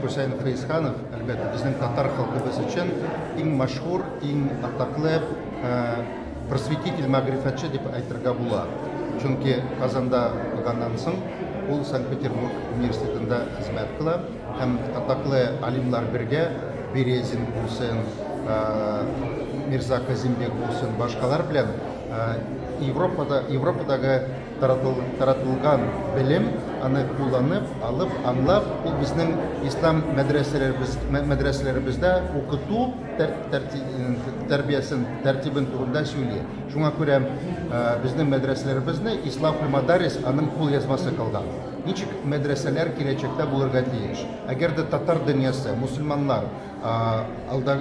Хөсәен Фәйзханов, әлбәттә, безнең татар халкыбыз өчен иң мәшһүр, иң атаклы просветитель, мәгърифәтче дип әйтергә була. Чөнки Казанда укыганнан соң ул Санкт-Петербург университетында хезмәт кыла һәм атаклы алимлар бергә Березин булсын, Мирза Казимбек булсын, башкалар белән Европада, Европадагы таратылган белем, аны кулланып, алып, аңлап, ул безнең ислам мәдрәсәләребез, мәдрәсәләребездә укыту тәрбиясен, тәртибен турында сөйли. Шуңа күрә безнең мәдрәсәләребезне Ислахуль Мадарис аның кулъязмасы кылган. Ничек мәдрәсәләр киләчәктә булырга тиеш? Әгәр дә татар дөньясы, мусульманнар алда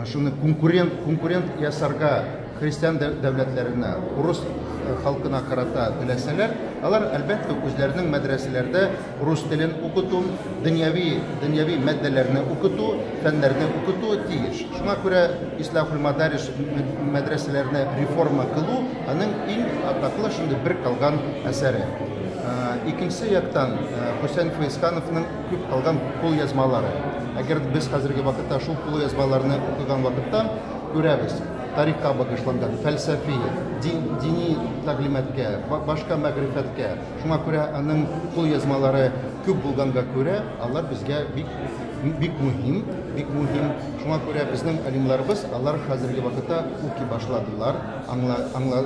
шуны конкурент, конкурент ясарга христиан дәүләтләренә, урыс халкына карата теләсәләр, алар, әлбәттә, үзләренең мәдрәсәләрдә рус телен укыту, дөньяви, дөньяви маддәләрне укыту, фәннәрне укыту тиеш. Шуңа күрә Ислахуль Мадарис мәдрәсәләрне реформа кылу аның иң атаклы шундый бер калган әсәре. Икенче яктан, Хөсәен Фәйзхановның күп калган кулъязмалары. Әгәр без хәзерге вакытта шул кулъязмаларны укыган вакытта күрәбез, тарихка багышланган, фәлсәфи, дин, дини тәгълиматкә, башка мәгърифәткә. Шуңа күрә аның кулъязмалары күп булганга күрә, алар безгә бик бик мөһим, бик мөһим. Шуңа күрә безнең алимларыбыз алар хәзерге вакытта укый башладылар, аңла, аңла,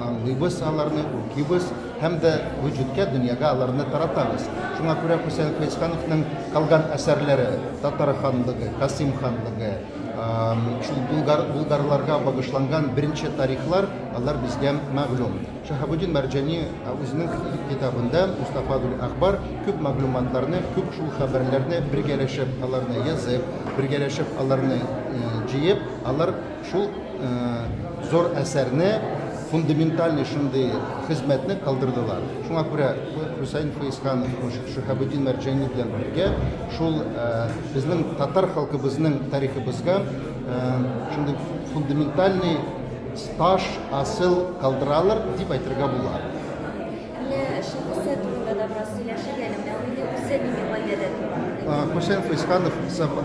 аңлыйбыз аларны, укыйбыз һәм дә вөҗүдкә, дөньяга аларны таратабыз. Шуңа күрә Хөсәен Фәйзхановның калган әсәрләре Татар ханлыгы, Касыйм ханлыгы, шул булгар, булгарларга багышланган беренче тарихлар, алар безгә мәгълүм. Шаһабуддин Мәрҗани үзенең китабында Мустафадул Әхбар күп мәгълүматларны, күп шул хәбәрләрне бергәләшеп аларны язып, бергәләшеп аларны җыеп, алар шул зур әсәрне, фундаментальный шундый хезмәтне калдырдылар. Шуңа күрә Хөсәен Фәйзханов, Шиһабетдин Мәрҗани белән бергә шул безнең татар халкыбызның тарихыбызга шундый фундаментальный стаж, асыл калдыралар дип әйтергә була. Менә шәхесе турында да бераз сөйләшик әле. Менә ул инде үзе нинди гаиләдә туган? Хөсәен Фәйзханов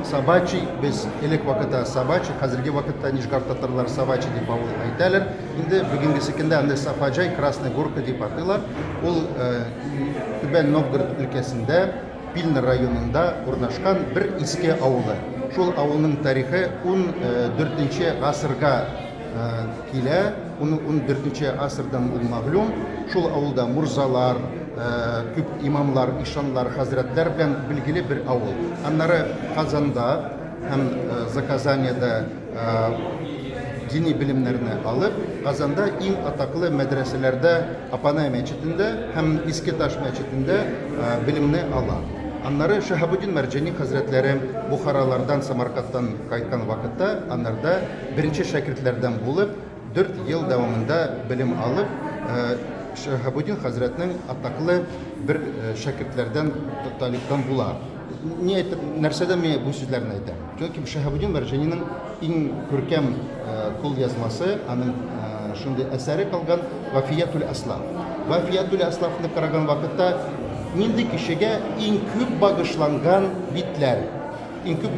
Сабачи, без элек вакытта Сабачи, хәзерге вакытта Нижгар татарлар Сабачи дип авыл әйтәләр. Инде бүгенгесе көндә аны Сафаҗай, Красная Горка дип атыйлар. Ул Түбән Новгород өлкәсендә, Пильна районында урнашкан бер иске авылы. Шул авылның тарихы 14 гасырга килә, 14 гасырдан ул мәгълүм. Шул авылда мурзалар, күп имамлар, ишанлар, хәзрәтләр белән билгеле бер авыл. Аннары Казанда һәм Заказаниядә дини белемнәрне алып, Казанда иң атаклы мәдрәсәләрдә Апанай мәчетендә һәм Иске Таш мәчетендә белемне ала. Аннары Шаһабуддин Мәрҗани хәзрәтләре Бухаралардан, Самаркандтан кайткан вакытта, аннарда беренче шәкертләрдән булып, 4 ел дәвамында белем алып, Шаһабуддин хәзрәтнең атаклы бер шәкертләрдән, талибтан була. Ни әйтеп, нәрсәдән мин бу сүзләрне әйтәм? Чөнки Шаһабуддин Мәрҗанинең иң күркәм кул язмасы, аның шундый әсәре калган Вафиятул Аслаф. Вафиятул Аслафны караган вакытта нинди кешегә иң күп багышланган битләр? Иң күп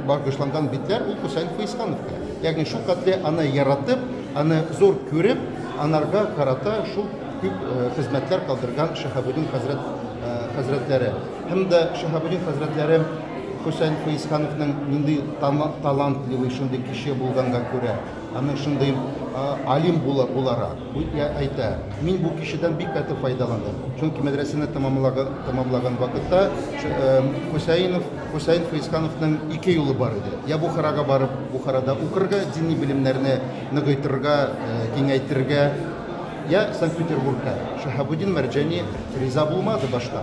багышланган битләр ул Хөсәен Фәйзхановка. Ягъни шул хәтле аны яратып, аны зур күреп, анарга карата шул күп хезмәтләр калдырган Шаһабуддин хәзрәт хәзрәтләре. Һәм дә Шаһабуддин хәзрәтләре Хөсәен Фәйзхановның нинди талантливый шундый кеше булганга күрә, аның шундый алим буларак, әйтә, мин бу кешедән бик каты файдаландым. Чөнки мәдрәсәне тәмамлаган вакытта Хөсәенов, Хөсәен Фәйзхановның ике юлы бар иде. Я Бухарага барып, Бухарада укырга, дини белемнәрне ныгыйтырга, киңәйтергә, я Санкт-Петербургка. Шаһабуддин Мәрҗани риза булмады башта.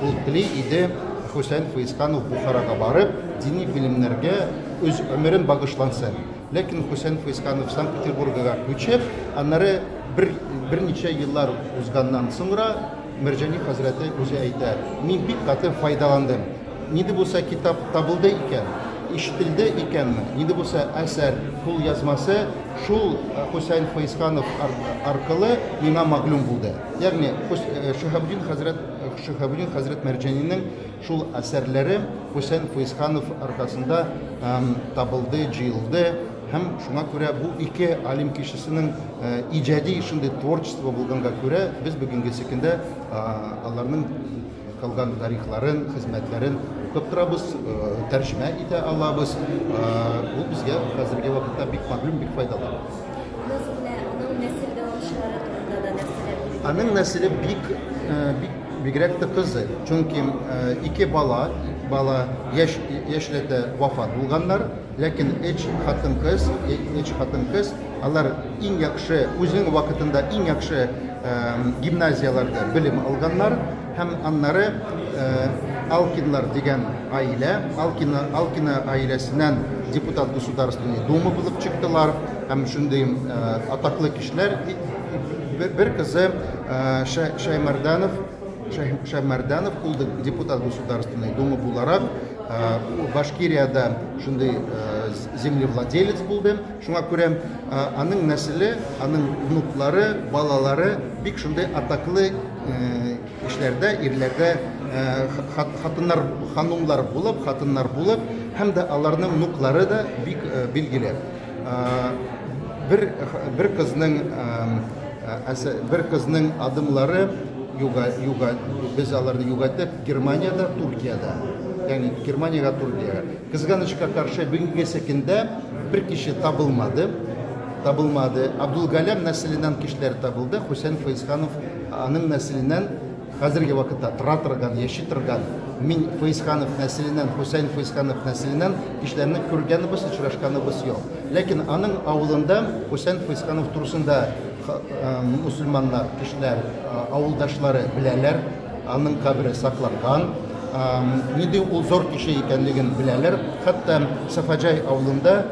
Ул тели иде Хөсәен Фәйзханов Бухарага барып, дини белемнәргә үз гомерен багышлансын. Ләкин Хөсәен Фәйзханов Санкт-Петербургага күчеп, аннары бер берничә еллар узганнан соңра Мәрҗани хәзрәте үзе әйтә, мин бик каты файдаландым. Нинди булса китап табылды икән, ишетелде икәнме, нинди булса әсәр, кул язмасы шул Хөсәен Фәйзханов аркылы миңа мәгълүм булды. Ягъни Шиһабуддин хәзрәт Шиһабетдин хәзрәт Мәрҗанинең шул әсәрләре Хусәйн Фәйзханов аркасында табылды, җыелды. Һәм шуңа күрә бу ике алим кешесенең иҗади шундый творчество булганга күрә, без бүгенгесе көндә аларның кылган тарихларын, хезмәтләрен укып торабыз, тәрҗемә итә алабыз. Ул безгә хәзерге вакытта бик мәгълүм, бик файдалы. Аның нәсел дәвамчылары турында да нәрсәләр билгеле? Аның нәселе бик бик бигрәк тә кызык. Чөнки ике бала, бала яшь яшьләрдә вафат булганнар, ләкин өч хатын-кыз, өч хатын-кыз, алар иң яхшы, үзенең вакытында иң яхшы гимназияләрдә белем алганнар һәм аннары Алкинлар дигән гаилә, Алкина, Алкина гаиләсеннән депутат Государственной Думы булып чыктылар һәм шундый атаклы кешеләр. Бер кызы Шаймарданов, Шаймарданов ул да депутат Государственной Думы буларак Башкириядә шундый землевладелец булды. Шуңа күрә аның нәселе, аның внуклары, балалары бик шундый атаклы кешеләрдә, ирләрдә хатыннар, ханумлар булып, хатыннар булып, һәм дә аларның внуклары да бик билгеле. Бер бер кызның бер кызның адымлары юга, юга, без аларны югаттык Германиядә, Туркиядә. Ягъни Германиягә, Туркиягә. Кызганычка каршы, бүгенгесе көндә бер кеше табылмады. Табылмады. Абдулгалям нәселеннән кешеләр табылды. Хусәйн Фәйзханов аның нәселеннән хәзерге вакытта тора торган, яши торган мин Фәйзханов нәселеннән, Хусәйн Фәйзханов нәселеннән кешеләрне күргәнебез, очрашканыбыз юк. Ләкин аның авылында Хусәйн Фәйзханов турысында мусульманнар, кешеләр, авылдашлары беләләр, аның кабере сакланган. Нинди ул зур кеше икәнлеген беләләр. Хәтта Сафаҗай авылында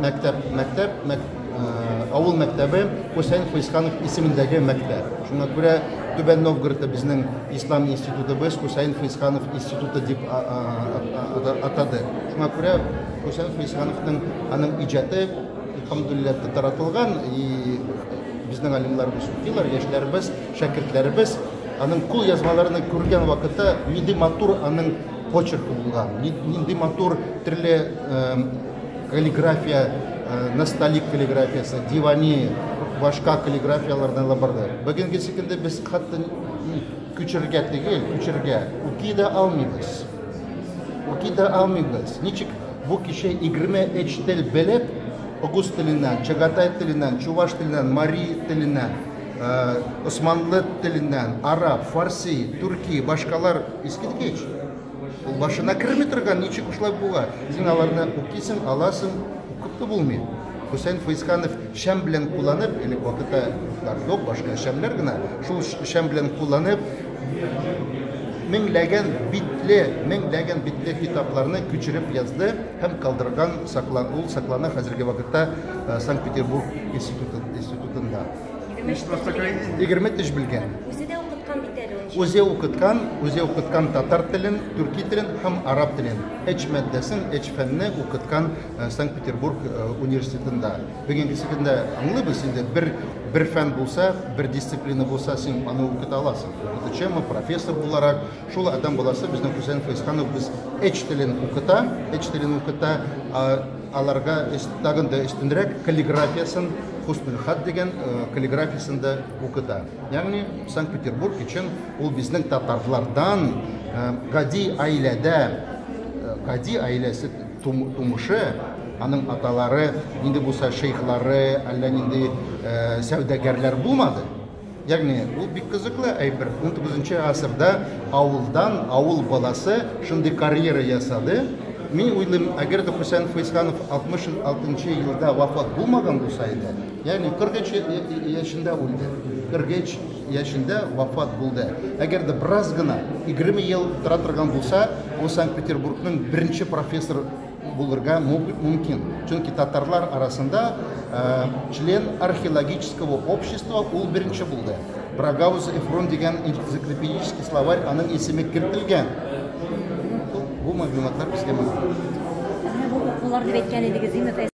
мәктәп, мәктәп, авыл мәктәбе Хусәйн Фәйзханов исемендәге мәктәп. Шуңа күрә Түбән Новгородта безнең Ислам институтыбыз Хусәйн Фәйзханов институты дип атады. Шуңа күрә Хусәйн Фәйзхановның аның иҗаты әлхәмдүлилләһ таратылган, и безнең алимларыбыз укыйлар, яшьләребез, шәкертләребез аның кул язмаларын күргән вакытта нинди матур аның почеркы булган, нинди матур төрле каллиграфия, насталик каллиграфиясе, дивани, башка каллиграфияләрдән дә барды. Бүгенге көндә без хәтта күчерергә түгел, күчерергә укый да алмыйбыз. Укый да алмыйбыз. Ничек бу кеше 23 тел белеп, огуз теленнән, чагатай теленнән, чуваш теленнән, мари теленнән, османлы теленнән, араб, фарси, төрки, башкалар искиткеч. Ул башына керми торган, ничек шулай була? Син аларны укыйсың, аласың, укып та булмый. Хусәйн Фәйзханов шәм белән кулланып, элек вакытта юк, башка шәмләр генә, шул шәм белән кулланып, меңләгән битле китапларны күчереп язды һәм калдырган, саклан, ул саклана хәзерге вакытта Санкт-Петербург институтында. 23 белгән. Үзе дә укыткан бит әле ул. Үзе укыткан, үзе укыткан татар телен, төрки телен һәм араб телен. Өч мәддәсен, өч фәнне укыткан Санкт-Петербург университетында. Бүгенге көндә аңлыйбыз инде, бер фән булса, бер дисциплина булса, син аны укыта аласың. Укытучымы, профессор буларак, шул адам баласы безнең Хусәйн Фәйзханов без өч телен укыта, өч телен укыта, аларга тагын да өстенрәк каллиграфиясын, Хуснул хат дигән каллиграфиясын да укыта. Ягъни Санкт-Петербург өчен ул безнең татарлардан гади гаиләдә, гади гаиләсе тумышы, аның аталары нинди булса шейхлары, әллә нинди сәүдәгәрләр булмады. Ягъни ул бик кызыклы әйбер. 19 гасырда авылдан авыл баласы шундый карьера ясады. Мин уйлыйм, әгәр дә Хусәйн Фәйзханов 66 елда вафат булмаган булса иде, ягъни 43 яшендә үлде. 43 яшендә вафат булды. Әгәр дә бераз гына 20 ел тора торган булса, ул Санкт-Петербургның беренче профессор булырга мөмкин. Чөнки татарлар арасында член археологического общества ул беренче булды. Брагауз Эфрон дигән энциклопедический словарь аның исеме кертелгән. Бу мәгълүматлар безгә мәгълүм. Бу укулар дип әйткән идегез, димме?